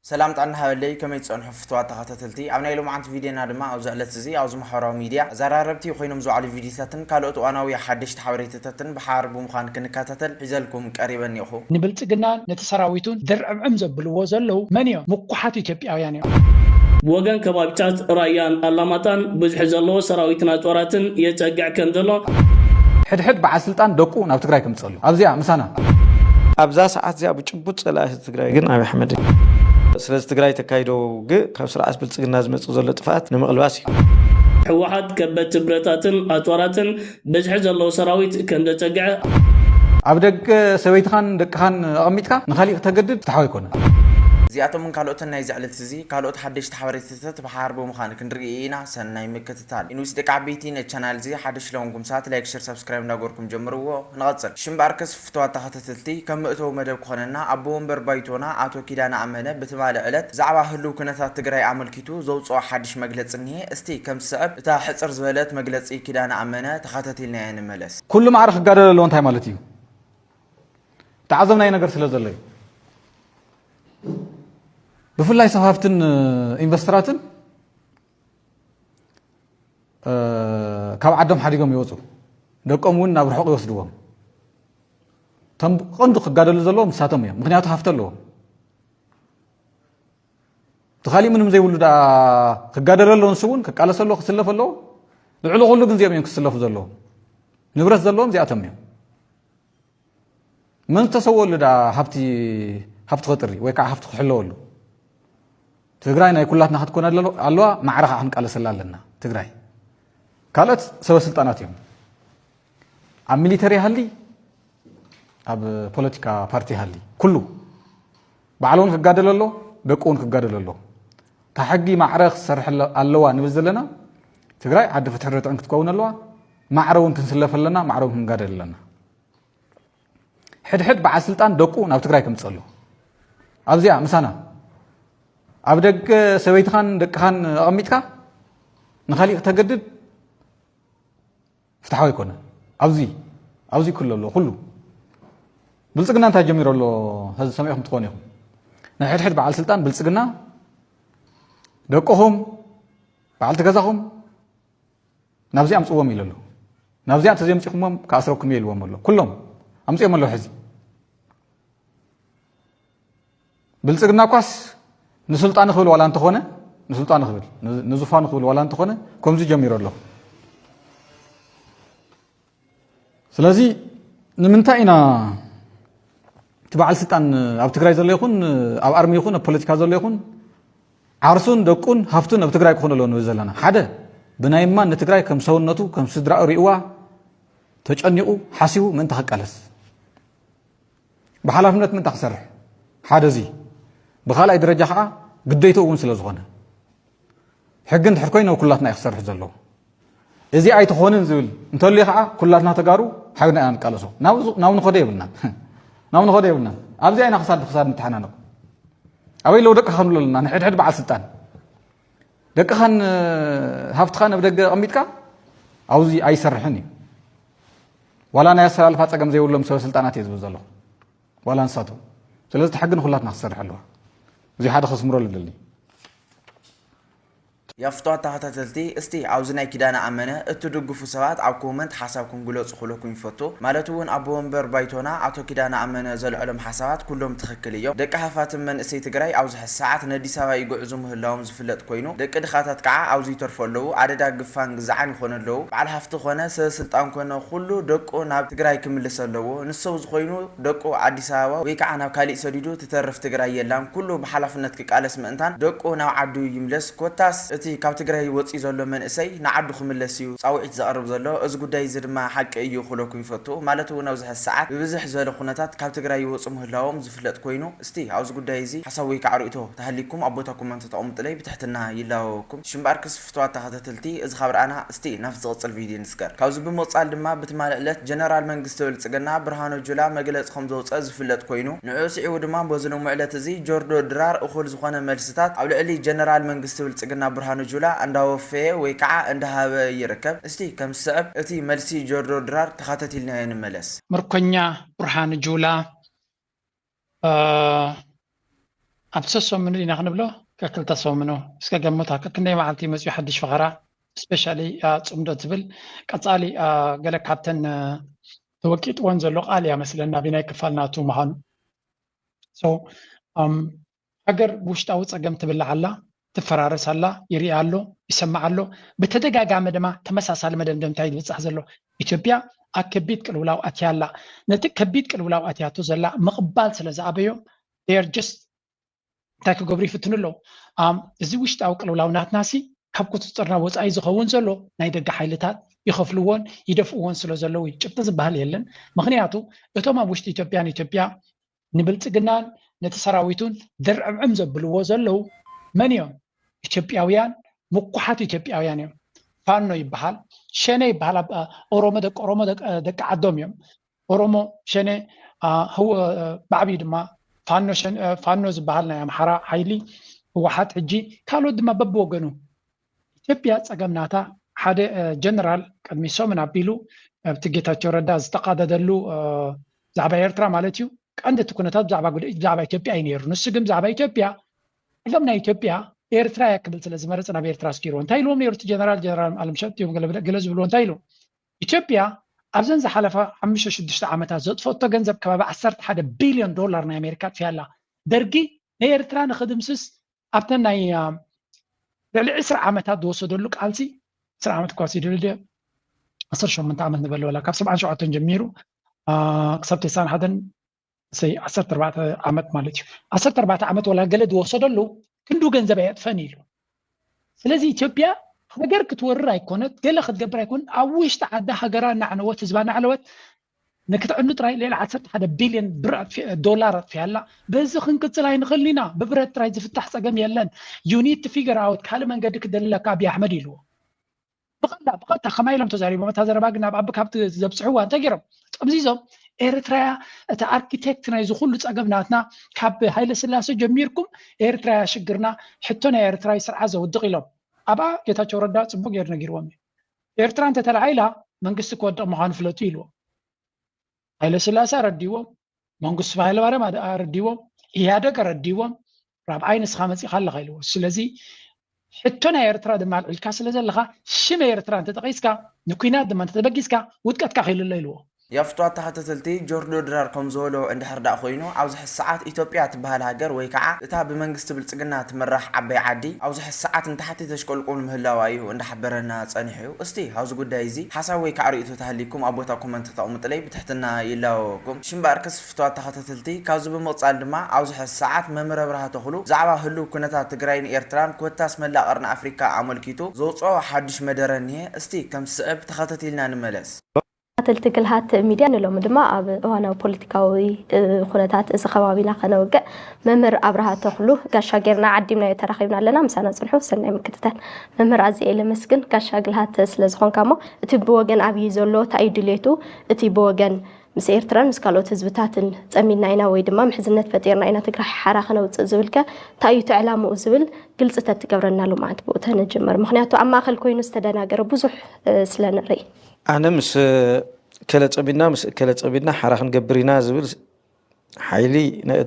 ሰላም ጥዕና ሃበለይ፣ ከመይ ትጸንሑ ፍትዋት ተኸታተልቲ? ኣብ ናይ ሎምዓንቲ ቪድዮና ድማ ኣብዚ ዕለት እዚ ኣብዚ ማሕበራዊ ሚድያ ኣዘራረብቲ ኮይኖም ዝውዓሉ ቪድዮታትን ካልኦት እዋናዊ ሓደሽቲ ሓበሬታታትን ብሓባር ብምዃን ክንከታተል ሒዘልኩም ቀሪበ እኒኹ። ንብልጽግናን ነቲ ሰራዊቱን ድርዕምዕም ዘብልዎ ዘለዉ መን እዮም? ምኩሓት ኢትዮጵያውያን እዮም። ብወገን ከባቢታት ራያን ኣላማጣን ብዝሒ ዘለዎ ሰራዊትን ኣጽዋራትን የጸግዕ ከም ዘሎ ሕድሕድ በዓል ስልጣን ደቁ ናብ ትግራይ ከምፅእ ኣሎ ኣብዚኣ ምሳና ኣብዛ ሰዓት እዚኣ ብጭቡጥ ፀላኢ ህዝቢ ትግራይ ግን ኣብይ ኣሕመድ እዩ። ስለዚ ትግራይ ተካይዶ ውግእ ካብ ስርዓት ብልፅግና ዝመፅእ ዘሎ ጥፍኣት ንምቕልባስ እዩ። ህወሓት ከበድቲ ብረታትን ኣፅዋራትን ብዝሒ ዘለዎ ሰራዊት ከም ዘፀግዐ ኣብ ደገ ሰበይትኻን ደቅኻን ኣቐሚጥካ ንኻሊእ ክተገድድ ፍትሓዊ ኣይኮነን። እዚኣቶምን ካልኦትን ናይዚ ዕለት እዚ ካልኦት ሓደሽቲ ሓበሬታታት ብሓባር ብምዃን ክንርኢ ኢና። ሰናይ ምክትታል። ኢንዊስ ደቂ ዓበይቲ ነቲ ቻናል እዚ ሓደሽ ለሆንኩም ሰባት ላይክ፣ ሸር፣ ሳብስክራይብ እንዳገበርኩም ጀምርዎ። ንቐጽል። ሽምባር ከስፍ ፍትዋት ተኸታተልቲ ከም መእተዊ መደብ ክኾነና ኣቦ ወንበር ባይቶና ኣቶ ኪዳነ ኣመነ ብትማሊ ዕለት ብዛዕባ ህልው ኩነታት ትግራይ ኣመልኪቱ ዘውፅኦ ሓድሽ መግለፂ እኒሀ። እስቲ ከም ዝስዕብ እታ ሕፅር ዝበለት መግለፂ ኪዳነ ኣመነ ተኸታቲልናያ ንመለስ። ኩሉ ማዕረ ክጋደል ኣለዎ እንታይ ማለት እዩ? ተዓዘብናይ ነገር ስለ ዘሎ እዩ። ብፍላይ ሰብ ሃፍትን ኢንቨስተራትን ካብ ዓዶም ሓዲጎም ይወፁ፣ ደቆም እውን ናብ ርሑቕ ይወስድዎም። እቶም ቀንዱ ክጋደሉ ዘለዎም ንሳቶም እዮም፣ ምክንያቱ ሃፍቲ ኣለዎም። እቲ ካሊእ ምንም ዘይብሉ ደኣ ክጋደል ኣለዎ፣ ንሱ እውን ክቃለስ ኣለዎ፣ ክስለፍ ኣለዎ። ልዕሊ ኩሉ ግን እዚኦም እዮም ክስለፉ ዘለዎም። ንብረት ዘለዎም እዚኣቶም እዮም። መን ዝተሰወሉ ደኣ ሃብቲ ሃብቲ ክጥሪ ወይ ከዓ ሃብቲ ክሕለወሉ? ትግራይ ናይ ኩላትና ክትኮን ኣለዋ፣ ማዕረ ከዓ ክንቃለሰላ ኣለና። ትግራይ ካልኦት ሰበ ስልጣናት እዮም። ኣብ ሚሊተሪ ይሃሊ፣ ኣብ ፖለቲካ ፓርቲ ይሃሊ፣ ኩሉ ባዕሉ እውን ክጋደል ኣሎ፣ ደቁ እውን ክጋደል ኣሎ። እታ ሕጊ ማዕረ ክትሰርሕ ኣለዋ ንብል ዘለና ትግራይ ዓዲ ፍትሒ ርትዕን ክትከውን ኣለዋ። ማዕረ እውን ክንስለፍ ኣለና፣ ማዕረ እውን ክንጋደል ኣለና። ሕድሕድ በዓል ስልጣን ደቁ ናብ ትግራይ ከምፅእ ኣሎ ኣብዚኣ ምሳና። ኣብ ደገ ሰበይትኻን ደቅኻን ኣቐሚጥካ ንኻሊእ ክተገድድ ፍትሓዊ ኣይኮነ። ኣብዚ ኣብዚ ክሉ ኣሎ ኩሉ ብልፅግና እንታይ ጀሚሩ ኣሎ? ሕዚ ሰሚዕኩም ትኾኑ ኢኹም። ናይ ሕድሕድ በዓል ስልጣን ብልፅግና ደቅኹም በዓልቲ ገዛኹም ናብዚኣ ኣምፅዎም ኢሉ ኣሎ። ናብዚኣ እንተዘየምፂኹሞም ክኣስረኩም እየ ኢልዎም ኣሎ። ኩሎም ኣምፅኦም ኣለዉ። ሕዚ ብልፅግና እኳስ ንስልጣን ክብል ዋላ እንተኾነ ንስልጣን ክብል ንዙፋን ክብል ዋላ እንተኾነ ከምዚ ጀሚሩ ኣሎ። ስለዚ ንምንታይ ኢና እቲ በዓል ስልጣን ኣብ ትግራይ ዘሎ ይኹን ኣብ ኣርሚ ይኹን ኣብ ፖለቲካ ዘሎ ይኹን ዓርሱን ደቁን ሃፍቱን ኣብ ትግራይ ክኾኑ ኣለዎ ንብል ዘለና? ሓደ ብናይ እማን ንትግራይ ከም ሰውነቱ ከም ስድራኡ ሪእዋ ተጨኒቑ ሓሲቡ ምእንቲ ክቃለስ ብሓላፍነት ምእንቲ ክሰርሕ ሓደ እዚ ብካልኣይ ደረጃ ከዓ ግደይትኡ እውን ስለ ዝኾነ ሕጊ እንድሕር ኮይኑ ኩላትና እዩ ክሰርሕ ዘለዎ። እዚ ኣይትኾንን ዝብል እንተልዩ ከዓ ኩላትና ተጋሩ ሓቢርና ኢና ንቃለሶ። ናብ ንኸዶ የብልናን ናብ ንኸዶ የብልናን። ኣብዚኣ ኢና ክሳድ ክሳድ ንተሓናነቕ። ኣበይ ኣለዉ ደቅኻ ክንብሎ ኣለና ንሕድሕድ በዓል ስልጣን ደቅኻን ሃፍትኻን ኣብ ደገ ኣቐሚጥካ ኣብዚ ኣይሰርሕን እዩ። ዋላ ናይ ኣሰላልፋ ፀገም ዘይብሎም ሰበ ስልጣናት እየ ዝብል ዘለኹ ዋላ ንሳቶም። ስለዚ እቲ ሕጊ ንኩላትና ክሰርሕ ኣለዋ። እዚ ሓደ ከስምረሉ ደሊ። ያ ፍትዋት ተኸታተልቲ፣ እስቲ ኣብዚ ናይ ኪዳነ ኣመነ እትድግፉ ሰባት ኣብ ኮመንት ሓሳብኩም ግለፁ ክብለኩም ይፈቱ። ማለት እውን ኣቦ ወንበር ባይቶና ኣቶ ኪዳነ ኣመነ ዘልዐሎም ሓሳባት ኩሎም ትኽክል እዮም። ደቂ ሃፋትም መንእሰይ ትግራይ ኣብዚ ሕዚ ሰዓት ነዲስ ኣበባ ይጉዕዙ ምህላዎም ዝፍለጥ ኮይኑ ደቂ ድኻታት ከዓ ኣብዚ ይተርፉ ኣለዉ። ኣደዳ ግፋን ግዛዓን ይኾኑ ኣለዉ። በዓል ሃፍቲ ኮነ ሰበ ስልጣን ኮነ ኩሉ ደቁ ናብ ትግራይ ክምልስ ኣለዎ። ንሱ ኣብዚ ኮይኑ ደቁ ኣዲስ ኣበባ ወይ ከዓ ናብ ካሊእ ሰዲዱ ትተርፍ ትግራይ የላን። ኩሉ ብሓላፍነት ክቃለስ ምእንታን ደቁ ናብ ዓዱ ይምለስ። ኮታስ እቲ ካብ ትግራይ ወፂኡ ዘሎ መንእሰይ ንዓዱ ክምለስ እዩ ፃውዒት ዘቕርብ ዘሎ። እዚ ጉዳይ እዚ ድማ ሓቂ እዩ ክብለኩም ይፈቱ። ማለት እውን ኣብዚ ሕዚ ሰዓት ብብዝሕ ዝበለ ኩነታት ካብ ትግራይ ይወፁ ምህላዎም ዝፍለጥ ኮይኑ እስቲ ኣብዚ ጉዳይ እዚ ሓሳብ ወይ ከዓ ርእይቶ ተሃሊኩም ኣብ ቦታ ኮመንት ተቐምጡለይ ብትሕትና ይላበወኩም። ሽምባር ክስ ፍትዋት ተኸታተልቲ እዚ ካብ ረኣና እስቲ ናብቲ ዝቕፅል ቪድዮ ንስገር። ካብዚ ብምቕፃል ድማ ብትማሊ ዕለት ጀነራል መንግስቲ ብልፅግና ብርሃኑ ጁላ መግለፂ ከም ዘውፀአ ዝፍለጥ ኮይኑ ንዕኡ ስዒቡ ድማ በዚ ሎሚ ዕለት እዚ ጆርዶ ድራር እኹል ዝኾነ መልስታት ኣብ ልዕሊ ጀነራል መንግስቲ ብልፅግና ብርሃኑ ጁላ እንዳወፈየ ወይ ከዓ እንዳሃበ ይርከብ። እስቲ ከም ዝስዕብ እቲ መልሲ ጆርዶ ድራር ተኸታቲልናዮ ንመለስ። ምርኮኛ ብርሃኑ ጁላ ኣብ ሰሶምኑ ኢና ክንብሎ፣ ከክልተ ሰሙኑ እስከ ገምታ፣ ከክንደይ መዓልቲ መፅኡ ሓድሽ ፈኸራ፣ ስፔሻሊ ጽምዶ ትብል ቀፃሊ ገለ ካብተን ተወቂጥወን ዘሎ ቃል እያ መስለና ብናይ ክፋል ናቱ ምዃኑ። ሃገር ውሽጣዊ ፀገም ትብላዕ ኣላ፣ ትፈራረስ ኣላ፣ ይርኢ ኣሎ፣ ይሰማዕ ኣሎ። ብተደጋጋሚ ድማ ተመሳሳሊ መደምደምታ እዩ ዝበፅሕ ዘሎ። ኢትዮጵያ ኣብ ከቢድ ቅልውላው ኣትያ ኣላ። ነቲ ከቢድ ቅልውላው ኣትያቶ ዘላ ምቕባል ስለ ዝኣበዮም ጀስት እንታይ ክገብሩ ይፍትኑ ኣለዉ? እዚ ውሽጣዊ ቅልውላው ናትናሲ ካብ ቁፅፅርና ወፃኢ ዝኸውን ዘሎ ናይ ደገ ሓይልታት ይኸፍልዎን ይደፍእዎን ስለ ዘለዉ እዩ። ጭብጢ ዝበሃል የለን። ምክንያቱ እቶም ኣብ ውሽጢ ኢትዮጵያን ኢትዮጵያ ንብልፅግናን ነቲ ሰራዊቱን ድርዕምዕም ዘብልዎ ዘለዉ መን እዮም? ኢትዮጵያውያን፣ ምኩሓት ኢትዮጵያውያን እዮም። ፋኖ ይበሃል፣ ሸኔ ይበሃል። ኣብ ኦሮሞ ደቂ ኦሮሞ ደቂ ዓዶም እዮም። ኦሮሞ ሸኔ፣ ብዓብዩ ድማ ፋኖ ዝበሃል ናይ ኣምሓራ ሓይሊ፣ ህወሓት ሕጂ፣ ካልኦት ድማ በብወገኑ። ኢትዮጵያ ፀገም ናታ። ሓደ ጀነራል ቅድሚ ሰሙን ኣቢሉ ኣብቲ ጌታቸው ረዳ ዝተቃደደሉ ብዛዕባ ኤርትራ ማለት እዩ፣ ቀንዲ እቲ ኩነታት ብዛዕባ ኢትዮጵያ እዩ ነይሩ። ንሱ ግን ብዛዕባ ኢትዮጵያ፣ እሎም ናይ ኢትዮጵያ ኤርትራ እያ ክብል ስለ ዝመረፀ ናብ ኤርትራ ኣስጊርዎ። እንታይ ኢልዎም ነይሩ እቲ ጀነራል? ጀነራል ኣለምሸት እዮም ገለ ዝብልዎ። እንታይ ኢሉ? ኢትዮጵያ ኣብዘን ዝሓለፋ ሓሙሽተ ሽዱሽተ ዓመታት ዘጥፈቶ ገንዘብ ከባቢ ዓሰርተ ሓደ ቢልዮን ዶላር ናይ ኣሜሪካ ኣጥፊኣላ። ደርጊ ንኤርትራ ንክድምስስ ኣብተን ናይ ልዕሊ ዕስራ ዓመታት ዝወሰደሉ ቃልሲ፣ ዕስራ ዓመት እኳ ሲደልደ ዓሰርተ ሸሞንተ ዓመት ንበል ወላ ካብ ሰብዓን ሸውዓተን ጀሚሩ ክሳብ ተስዓን ሓደን ሰይ ዓሰርተ ኣርባዕተ ዓመት ማለት እዩ። ዓሰርተ ኣርባዕተ ዓመት ወላ ገለ ዝወሰደሉ ክንዱ ገንዘብ ኣየጥፈን ኢሉ። ስለዚ ኢትዮጵያ ሃገር ክትወርር ኣይኮነት፣ ገለ ክትገብር ኣይኮነት፣ ኣብ ውሽጢ ዓዳ ሃገራ እናዕነወት ህዝባ እናዕለወት ንክትዕኑ ጥራይ ሌላ ዓሰርተ ሓደ ቢልዮን ብር ዶላር ኣጥፊኣላ። በዚ ክንቅፅል ኣይንኽእልን ኢና። ብብረት ጥራይ ዝፍታሕ ፀገም የለን። You need to figure out ካልእ መንገዲ ክደልለካ ኣብይ ኣሕመድ ኢልዎ። ብቐንዳ ብቐጥታ ከማይ ኢሎም ተዛሪቦም። እታ ዘረባ ግን ናብ ኣቢ ካብቲ ዘብፅሕዋ እንታይ ገይሮም ጠምዚዞም? ኤርትራያ እቲ ኣርኪቴክት ናይዚ ኩሉ ፀገም ናትና ካብ ሃይለ ስላሴ ጀሚርኩም ኤርትራያ ሽግርና፣ ሕቶ ናይ ኤርትራዊ ስርዓት ዘውድቕ ኢሎም። ኣብኣ ጌታቸው ረዳ ፅቡቅ ገይሩ ነጊርዎም እዩ። ኤርትራ እንተተለዓኢላ መንግስቲ ክወድቕ ምዃኑ ፍለጡ ኢልዎም። ሃይለ ስላሴ ኣረዲዎም፣ መንግስቱ ሃይለማርያም ኣረዲዎም፣ ኢህኣደግ ኣረዲዎም። ራብዓይ ንስኻ መፂእካ ኣለኻ ኢልዎ። ስለዚ ሕቶ ናይ ኤርትራ ድማ ኣልዒልካ ስለ ዘለኻ ሽም ኤርትራ እንተጠቒስካ ንኩናት ድማ እንተተበጊስካ ውድቀትካ ክኢሉ ኣሎ ኢልዎ። ያፍትዋ ተኸታተልቲ ጆርዶ ድራር ከም ዝበሎ እንድሕር ደኣ ኮይኑ ኣብዚ ሕዚ ሰዓት ኢትዮጵያ ትበሃል ሃገር ወይ ከዓ እታ ብመንግስቲ ብልፅግና ትምራሕ ዓባይ ዓዲ ኣብዚ ሕዚ ሰዓት ንታሕቲ ተሽቆልቁል ምህላዋ እዩ እንዳሓበረና ፀኒሑ እዩ። እስቲ ኣብዚ ጉዳይ እዚ ሓሳብ ወይ ከዓ ርእይቶ ተሃሊኩም ኣብ ቦታ ኮመንት ተቕምጥለይ ብትሕትና ይላወኩም። ሽምባር ክስ ፍትዋት ተኸታተልቲ ካብዚ ብምቕፃል ድማ ኣብዚ ሕዚ ሰዓት መምህር ኣብርሃ ተኽሉ ብዛዕባ ህሉው ኩነታት ትግራይን ኤርትራን ኮታስ መላእ ቀርኒ ኣፍሪካ ኣመልኪቱ ዘውፅኦ ሓዱሽ መደረ እኒሀ። እስቲ ከም ዝስዕብ ተኸታቲልና ንመለስ። ተኸታተልቲ ግልሃት ሚድያ ንሎሚ ድማ ኣብ እዋናዊ ፖለቲካዊ ኩነታት እዚ ከባቢና ከነውግዕ መምህር ኣብርሃ ተኽሉ ጋሻ ጌርና ዓዲምናዮ ተራኺብና ኣለና። ምሳና ፅንሑ። ሰናይ ምክትታል መምህር። ኣዝየ ኢለ መስግን ጋሻ ግልሃት ስለ ዝኾንካ። እሞ እቲ ብወገን ኣብይ ዘሎ እንታይ እዩ ድሌቱ? እቲ ብወገን ምስ ኤርትራን ምስ ካልኦት ህዝብታትን ጸሚድና ኢና ወይ ድማ ምሕዝነት ፈጢርና ኢና ትግራይ ሓራ ከነውጽእ ዝብል ከ እንታይ እዩ እቲ ዕላምኡ ዝብል ግልጺ ተትገብረና ሎማዓንቲ ብኡ ተንጅምር። ምኽንያቱ ኣብ ማእኸል ኮይኑ ዝተደናገረ ብዙሕ ስለ ንርኢ። ኣነ ምስ እከለ ጸሚድና ምስ እከለ ጸሚድና ሓራ ክንገብር ኢና ዝብል ሓይሊ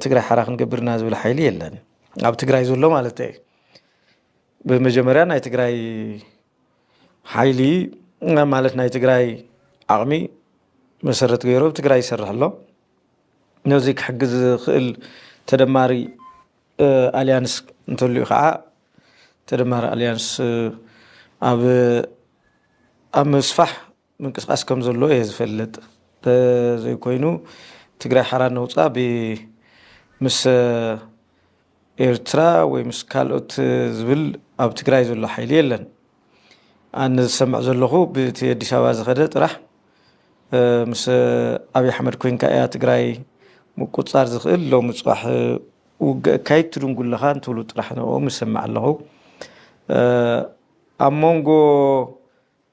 ትግራይ ሓራ ክንገብር ኢና ዝብል ሓይሊ የለን ኣብ ትግራይ ዘሎ ማለት እዩ። ብመጀመርያ ናይ ትግራይ ሓይሊ ማለት ናይ ትግራይ ዓቕሚ መሰረት ገይሩ ኣብ ትግራይ ይሰርሕ ኣሎ። ነዚ ክሕግዝ ዝኽእል ተደማሪ ኣልያንስ እንተልዩ ከዓ ተደማሪ ኣልያንስ ኣብ ኣብ ምስፋሕ ምንቅስቃስ ከም ዘሎ እየ ዝፈልጥ። ተዘይኮይኑ ትግራይ ሓራ ነውፃ ብ ምስ ኤርትራ ወይ ምስ ካልኦት ዝብል ኣብ ትግራይ ዘሎ ሓይሊ የለን። ኣነ ዝሰምዕ ዘለኹ ብቲ ኣዲስ ኣበባ ዝኸደ ጥራሕ ምስ ኣብይ ኣሕመድ ኮይንካ እያ ትግራይ ምቁፅፃር ዝኽእል። ሎሚ ፅባሕ ውግእ ኣካይድ ትድንጉ ኣለኻ እንትብሉ ጥራሕ ንኦም ይሰምዕ ኣለኹ። ኣብ መንጎ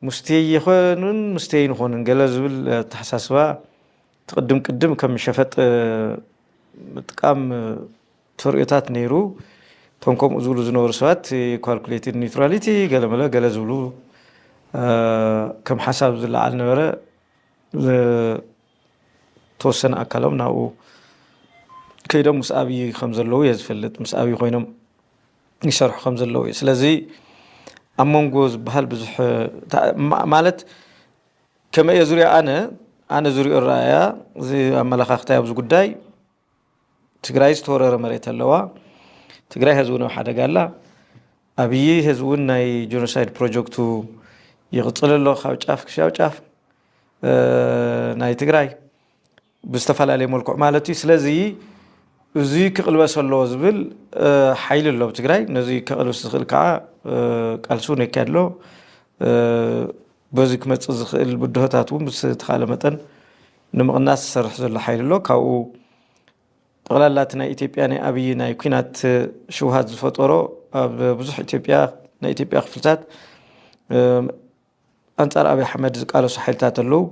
ሙስተይ ይኾኑን ሙስተይ ንኾኑን ገለ ዝብል ኣተሓሳስባ ትቕድም ቅድም ከም ሸፈጥ ምጥቃም ተርእዮታት ነይሩ። እቶም ከምኡ ዝብሉ ዝነበሩ ሰባት ካልኩሌትድ ኒውትራሊቲ ገለመለ ገለ ዝብሉ ከም ሓሳብ ዝለዓል ነበረ። ዝተወሰነ ኣካሎም ናብኡ ከይዶም ምስ ኣብይ ከም ዘለዉ እየ ዝፈልጥ። ምስ ኣብይ ኮይኖም ይሰርሑ ከም ዘለዉ እዩ። ስለዚ ኣብ መንጎ ዝበሃል ብዙሕ ታ- ማ- ማለት ከመይ እየ ዝሪኦ ኣነ ኣነ ዝሪኦ ረኣያ እዚ ኣመለኻኽታይ ኣብዚ ጉዳይ ትግራይ ዝተወረረ መሬት ኣለዋ። ትግራይ ህዝቢ ናብ ሓደጋ ኣላ። ኣብይ ህዝቢ እውን ናይ ጀኖሳይድ ፕሮጀክቱ ይቕፅል ኣሎ ካብ ጫፍ ክሻብ ጫፍ ናይ ትግራይ ብዝተፈላለየ መልክዑ ማለት እዩ። ስለዚ እዚ ክቕልበስ ኣለዎ ዝብል ሓይሊ ኣሎ ኣብ ትግራይ። ነዚ ክቕልብስ ዝኽእል ከዓ ቃልሲ እውን የካየድ ኣሎ። በዚ ክመፅእ ዝኽእል ብድሆታት እውን ብዝተኻለ መጠን ንምቕናስ ዝሰርሕ ዘሎ ሓይሊ ኣሎ። ካብኡ ጠቕላላ እቲ ናይ ኢትዮጵያ ናይ ኣብይ ናይ ኩናት ሽውሃት ዝፈጠሮ ኣብ ብዙሕ ኢትዮጵያ ናይ ኢትዮጵያ ክፍልታት ኣንጻር ኣብይ ኣሕመድ ዝቃለሱ ሓይልታት ኣለዉ።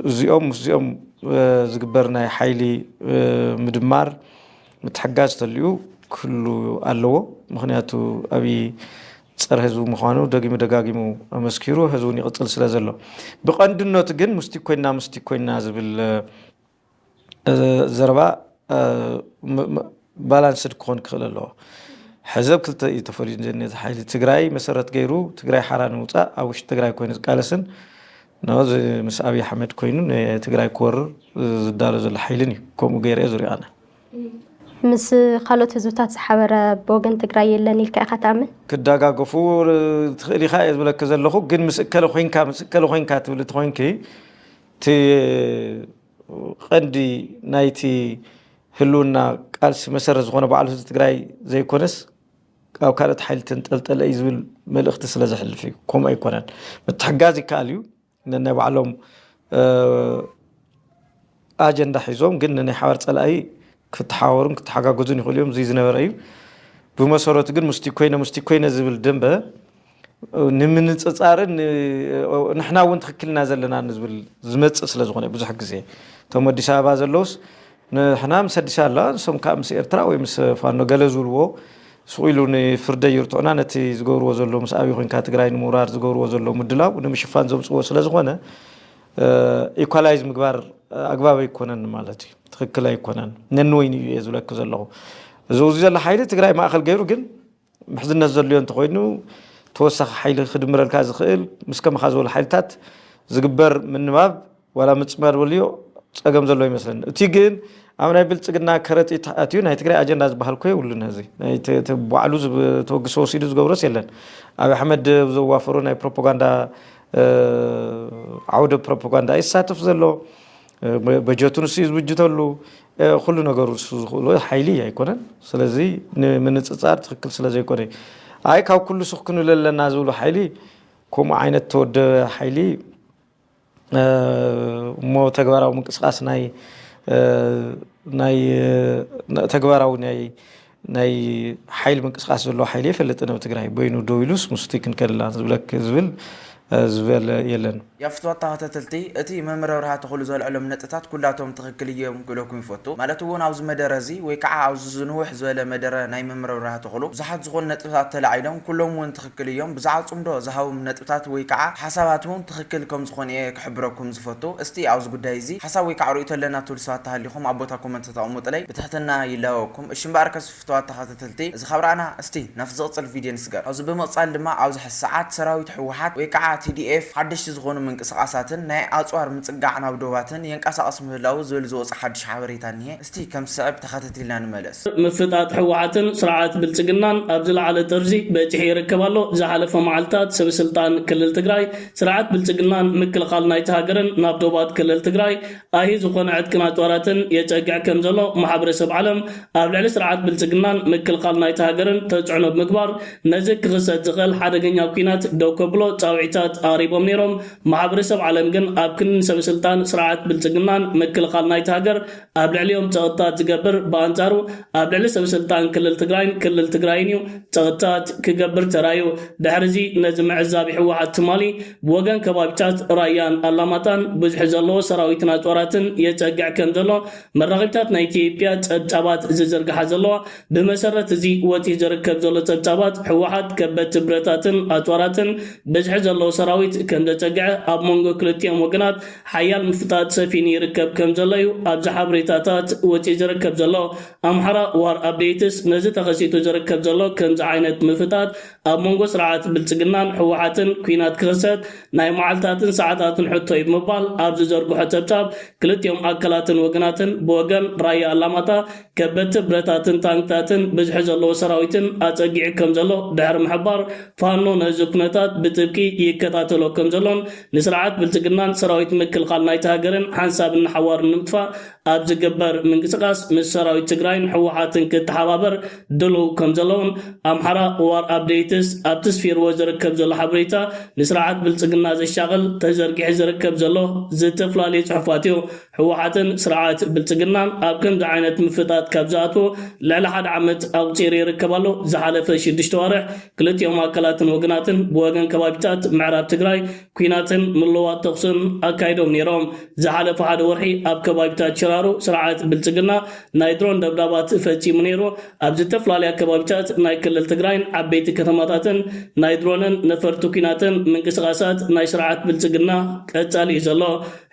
እዚኦም ምስዚኦም ዝግበር ናይ ሓይሊ ምድማር ምትሕጋዝ ተልዩ ክህሉ ኣለዎ። ምክንያቱ ኣብይ ፀረ ህዝቢ ምዃኑ ደጊሙ ደጋጊሙ ኣመስኪሩ ህዝቡን ይቕፅል ስለ ዘሎ ብቐንድነቱ ግን ምስቲ ኮይና ምስቲ ኮይና ዝብል ዘረባ ባላንስድ ክኾን ክኽእል ኣለዎ። ሕዘብ ክልተ እዩ ተፈልዩ ነቲ ሓይሊ ትግራይ መሰረት ገይሩ ትግራይ ሓራ ንምውፃእ ኣብ ውሽጢ ትግራይ ኮይኑ ዝቃለስን ነዚ ምስ ኣብይ ኣሕመድ ኮይኑ ንትግራይ ክወርር ዝዳሎ ዘሎ ሓይልን እዩ። ከምኡ ገይረ ዝሪኦ ኣነ። ምስ ካልኦት ህዝብታት ዝሓበረ ብወገን ትግራይ የለን ኢልካ ኢኻ ትኣምን? ክደጋገፉ ትኽእል ኢኻ እየ ዝብለኪ ዘለኹ። ግን ምስ እከለ ኮይንካ ምስ እከለ ኮይንካ ትብል ተኮይንኪ እቲ ቀንዲ ናይቲ ህልውና ቃልሲ መሰረት ዝኾነ ባዕሉ ህዝቢ ትግራይ ዘይኮነስ ኣብ ካልኦት ሓይሊ ተንጠልጠለ እዩ ዝብል መልእኽቲ ስለ ዘሕልፍ እዩ። ከምኡ ኣይኮነን። ምትሕጋዝ ይከኣል እዩ። ነናይ ባዕሎም ኣጀንዳ ሒዞም ግን ንናይ ሓባር ፀላኢ ክተሓወሩን ክተሓጋገዙን ይኽእሉ እዮም። እዚ ዝነበረ እዩ። ብመሰረቱ ግን ምስቲ ኮይነ ምስቲ ኮይነ ዝብል ደንበ ንምንፅፃርን ንሕና እውን ትኽክልና ዘለና ንዝብል ዝመፅእ ስለ ዝኾነ ብዙሕ ግዜ እቶም ኣዲስ ኣበባ ዘለውስ ንሕና ምስ ኣዲስ ኣላ ንሶም ከዓ ምስ ኤርትራ ወይ ምስ ፋኖ ገለ ዝብልዎ ስቕ ኢሉ ንፍርደ ይርትዑና ነቲ ዝገብርዎ ዘሎ ምስ ኣብይ ኮንካ ትግራይ ንምውራር ዝገብርዎ ዘሎ ምድላው ንምሽፋን ዘምፅዎ ስለ ዝኾነ ኢኳላይዝ ምግባር ኣግባብ ኣይኮነን ማለት እዩ። ትኽክል ኣይኮነን። ነንወይኑ እዩ እየ ዝብለኪ ዘለኹ። እዚ ውዚ ዘሎ ሓይሊ ትግራይ ማእኸል ገይሩ ግን ምሕዝነት ዘድልዮ እንተኮይኑ ተወሳኺ ሓይሊ ክድምረልካ ዝኽእል ምስ ከማኻ ዝበሉ ሓይልታት ዝግበር ምንባብ ዋላ ምፅማድ በልዮ ፀገም ዘሎ ይመስለኒ። እቲ ግን ኣብ ናይ ብልፅግና ከረጢት ኣትዩ ናይ ትግራይ ኣጀንዳ ዝበሃል ኮ የብሉን። እዚ ባዕሉ ተወግሶ ወሲዱ ዝገብሮስ የለን። ኣብ ኣሕመድ ዘዋፈሩ ናይ ፕሮፓጋንዳ ዓውደ ፕሮፓጋንዳ ይሳተፍ ዘሎ በጀቱ ንሱ እዩ ዝብጅተሉ ኩሉ ነገሩ ንሱ ዝኽእሎ ሓይሊ ኣይኮነን። ስለዚ ንምንፅፃር ትኽክል ስለ ዘይኮነ ኣይ ካብ ኩሉ ስኽ ክንብል ኣለና ዝብሉ ሓይሊ ከምኡ ዓይነት ተወደበ ሓይሊ እሞ ተግባራዊ ምንቅስቃስ ናይ ናይ ተግባራዊ ናይ ናይ ሓይሊ ምንቅስቃስ ዘለዎ ሓይሊ የፈልጥን ኣብ ትግራይ በይኑ ደው ኢሉስ ምስቲ ክንከድላ ዝብለክ ዝብል ዝበለ የለን። ያፍትዋት ተኸታተልቲ እቲ መምህር ኣብርሃ ተኽሉ ዘልዕሎም ነጥብታት ኩላቶም ትኽክል እዮም ክብለኩም ይፈቱ። ማለት እውን ኣብዚ መደረ እዚ ወይ ከዓ ኣብዚ ዝንውሕ ዝበለ መደረ ናይ መምህር ኣብርሃ ተኽሉ ብዙሓት ዝኾኑ ነጥብታት ተላዒሎም ኩሎም እውን ትኽክል እዮም። ብዛዕባ ፅምዶ ዝሃቦም ነጥብታት ወይ ከዓ ሓሳባት እውን ትኽክል ከም ዝኾኑ እየ ክሕብረኩም ዝፈቱ። እስቲ ኣብዚ ጉዳይ እዚ ሓሳብ ወይ ከዓ ርእይቶ ኣለና ትብሉ ሰባት ተሃሊኹም ኣብ ቦታ ኮመንት ተቐምጡለይ ብትሕትና ይላበወኩም። እሺ እምበኣር ከስ ፍተዋት ተኸታተልቲ እዚ ካብ ረኣና እስቲ ናብቲ ዝቕፅል ቪድዮ ንስገር። ኣብዚ ብምቕፃል ድማ ኣብዚ ሕዚ ሰዓት ሰራዊት ህወሓት ወይ ከዓ ቲ ዲ ኤፍ ሓደሽቲ ዝኾኑ ምንቅስቓሳትን ናይ ኣፅዋር ምፅጋዕ ናብ ዶባትን የንቀሳቐስ ምህላዉ ዝብል ዝወፀ ሓድሽ ሓበሬታ እኒሀ። እስቲ ከም ዝስዕብ ተኸታቲልና ንመለስ። ምፍጣጥ ህወሓትን ስርዓት ብልፅግናን ኣብ ዝለዓለ ጥርዚ በፂሑ ይርከብ ኣሎ። ዝሓለፈ መዓልታት ሰብ ስልጣን ክልል ትግራይ ስርዓት ብልፅግናን ምክልኻል ናይቲ ሃገርን ናብ ዶባት ክልል ትግራይ ኣሂ ዝኾነ ዕጥቅን ኣፅዋራትን የፀግዕ ከም ዘሎ ማሕበረሰብ ዓለም ኣብ ልዕሊ ስርዓት ብልፅግናን ምክልኻል ናይቲ ሃገርን ተፅዕኖ ብምግባር ነዚ ክኽሰት ዝኽእል ሓደገኛ ኲናት ደው ከብሎ ፃውዒታት ኣቕሪቦም ነይሮም። ማሕበረሰብ ዓለም ግን ኣብ ክንዲ ንሰበ ስልጣን ስርዓት ብልፅግናን ምክልኻል ናይቲ ሃገር ኣብ ልዕሊኦም ፀቕጥታት ዝገብር ብኣንፃሩ ኣብ ልዕሊ ሰበ ስልጣን ክልል ትግራይን ክልል ትግራይን እዩ ፀቕጥታት ክገብር ተራእዩ። ድሕሪ እዚ ነዚ ምዕዛብ ህወሓት ትማሊ ብወገን ከባቢታት ራያን ኣላማጣን ብዝሒ ዘለዎ ሰራዊትን ኣፅዋራትን የፀግዕ ከም ዘሎ መራኸቢታት ናይ ኢትዮጵያ ፀብፃባት ዝዝርግሓ ዘለዋ። ብመሰረት እዚ ወፂኡ ዝርከብ ዘሎ ፀብፃባት ህወሓት ከበድቲ ብረታትን ኣፅዋራትን ብዝሒ ዘለዎ ሰራዊት ከም ዘፀግዐ ኣብ መንጎ ክልቲኦም ወገናት ሓያል ምፍጣጥ ሰፊኑ ይርከብ ከም ዘሎ እዩ ኣብዚ ሓበሬታታት ወፂኡ ዝርከብ ዘሎ። ኣምሓራ ዋር ኣፕዴትስ ነዚ ተኸሲቱ ዝርከብ ዘሎ ከምዚ ዓይነት ምፍጣጥ ኣብ መንጎ ስርዓት ብልፅግናን ህወሓትን ኲናት ክኽሰት ናይ መዓልታትን ሰዓታትን ሕቶ እዩ ብምባል ኣብ ዝዘርግሖ ጸብጻብ፣ ክልቲኦም ኣካላትን ወገናትን ብወገን ራያ ኣላማጣ ከበድቲ ብረታትን ታንክታትን ብዝሒ ዘለዎ ሰራዊትን ኣጸጊዑ ከም ዘሎ ድሕሪ ምሕባር፣ ፋኖ ነዚ ኩነታት ብጥብቂ ይከታተሎ ከም ዘሎን ንስርዓት ብልጽግናን ሰራዊት ምክልኻል ናይታ ሃገርን ሓንሳብን ንሓዋሩን ንምጥፋእ ኣብ ዝግበር ምንቅስቃስ ምስ ሰራዊት ትግራይን ህወሓትን ክተሓባበር ድሉው ከም ዘለውን ኣምሓራ ዋር ኣፕዴትስ ኣብ ትስፊርዎ ዝርከብ ዘሎ ሓበሬታ ንስርዓት ብልጽግና ዘሻቕል ተዘርጊሑ ዝርከብ ዘሎ ዝተፈላለዩ ጽሑፋት እዩ። ህወሓትን ስርዓት ብልጽግናን ኣብ ከምዚ ዓይነት ምፍጣጥ ካብ ዝኣትዎ ልዕሊ ሓደ ዓመት ኣቑጺሩ ይርከብ ኣሎ። ዝሓለፈ ሽዱሽተ ዋርሕ ክልቲኦም ኣካላትን ወገናትን ብወገን ከባቢታት ምዕራብ ትግራይ ኲናትን ምልዋጥ ተኹስን ኣካይዶም ነይሮም። ዝሓለፈ ሓደ ወርሒ ኣብ ከባቢታት ሽራሮ ስርዓት ብልጽግና ናይ ድሮን ደብዳባት ፈጺሙ ነይሩ። ኣብ ዝተፈላለያ ከባቢታት ናይ ክልል ትግራይን ዓበይቲ ከተማታትን ናይ ድሮንን ነፈርቲ ኲናትን ምንቅስቓሳት ናይ ስርዓት ብልጽግና ቀጻሊ እዩ ዘሎ።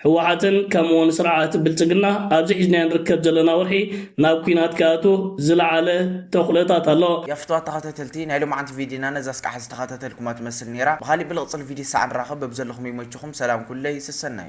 ህወሓትን ከምኡውን ስርዓት ብልጽግና ኣብዚ ሒዝናዮ ንርከብ ዘለና ወርሒ ናብ ኲናት ክኣቱ ዝለዓለ ተኽእሎታት ኣሎ። የፍትዋ ተኸታተልቲ ናይ ሎማዓንቲ ቪድዮና ነዛ ስቃሕ ዝተኸታተልኩማ ትመስል ነይራ። ብኻሊእ ብልቕፅል ቪድዮ ሳዕ ንራኸብ። በብዘለኹም ይመችኹም። ሰላም ኩለይ ስሰናዩ።